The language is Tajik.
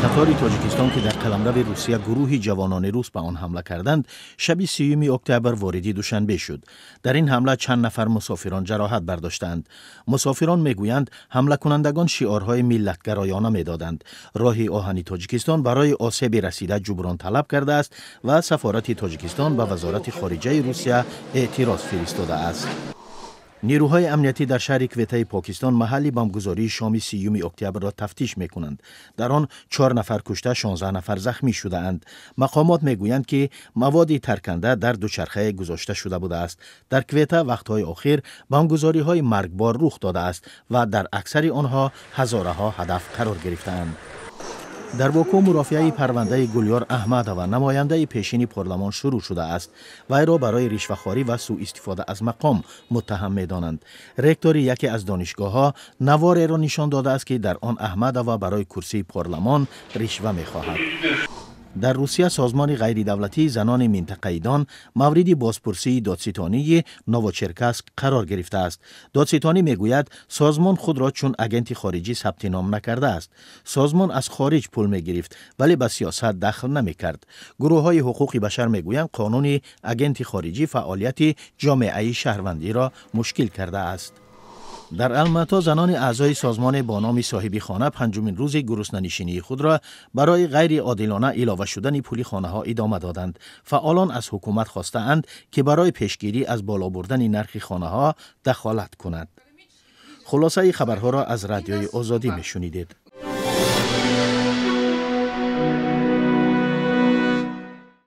Қатори Тоҷикистон, ки дар қаламрави Русия гурӯҳи ҷавонони рус ба он ҳамла карданд, шаби 30 октябр вориди Душанбе шуд. Дар ин ҳамла чанд нафар мусофирон ҷароҳат бардоштаанд. Мусофирон мегӯянд, ҳамлакунандагон шиорҳои миллатгароёна медоданд. Роҳи оҳани Тоҷикистон барои осеби расида ҷуброн талаб кардааст ва сафорати Тоҷикистон ба Вазорати хориҷаи Русия эътироз фиристодааст. Нерӯҳои амниятӣ дар шаҳри Кветаи Покистон маҳалли бомбгузории шоми 30 октябрро тафтиш мекунанд. Дар он чор нафар кушта, 16 нафар захмӣ шудаанд. Мақомот мегӯянд, ки маводи тарканда дар дучархае гузошта шуда будааст. Дар Квета вақтҳои охир бомбгузориҳои маргбор рух додааст ва дар аксари онҳо ҳазораҳо ҳадаф қарор гирифтаанд. Дар Боку мурофиаи парвандаи Гулёр Аҳмадова, намояндаи пешини парламон, шурӯъ шудааст. Вайро барои ришвахорӣ ва сӯистифода аз мақом муттаҳам медонанд. Ректори яке аз донишгоҳҳо навореро нишон додааст, ки дар он Аҳмадова барои курсии парламон ришва мехоҳад. Дар Русия созмони ғайридавлатии занони минтақаи Дон мавриди бозпурсии додситонии Новочеркаск қарор гирифтааст. Додситонӣ мегӯяд, созмон худро чун агенти хориҷӣ сабти ном накардааст. Созмон аз хориҷ пул мегирифт, вале ба сиёсат дахл намекард. Гурӯҳҳои ҳуқуқи башар мегӯянд, қонуни агенти хориҷӣ фаъолияти ҷомеаи шаҳрвандиро мушкил кардааст. Дар Алмато занони аъзои созмоне бо номи Соҳиби хона панҷумин рӯзи гуруснанишинии худро барои ғайриодилона илова шудани пули хонаҳо идома доданд. Фаъолон аз ҳукумат хостаанд, ки барои пешгирӣ аз боло бурдани нархи хонаҳо дахолат кунад. Хулосаи хабарҳоро аз Радиои Озодӣ мешунидед.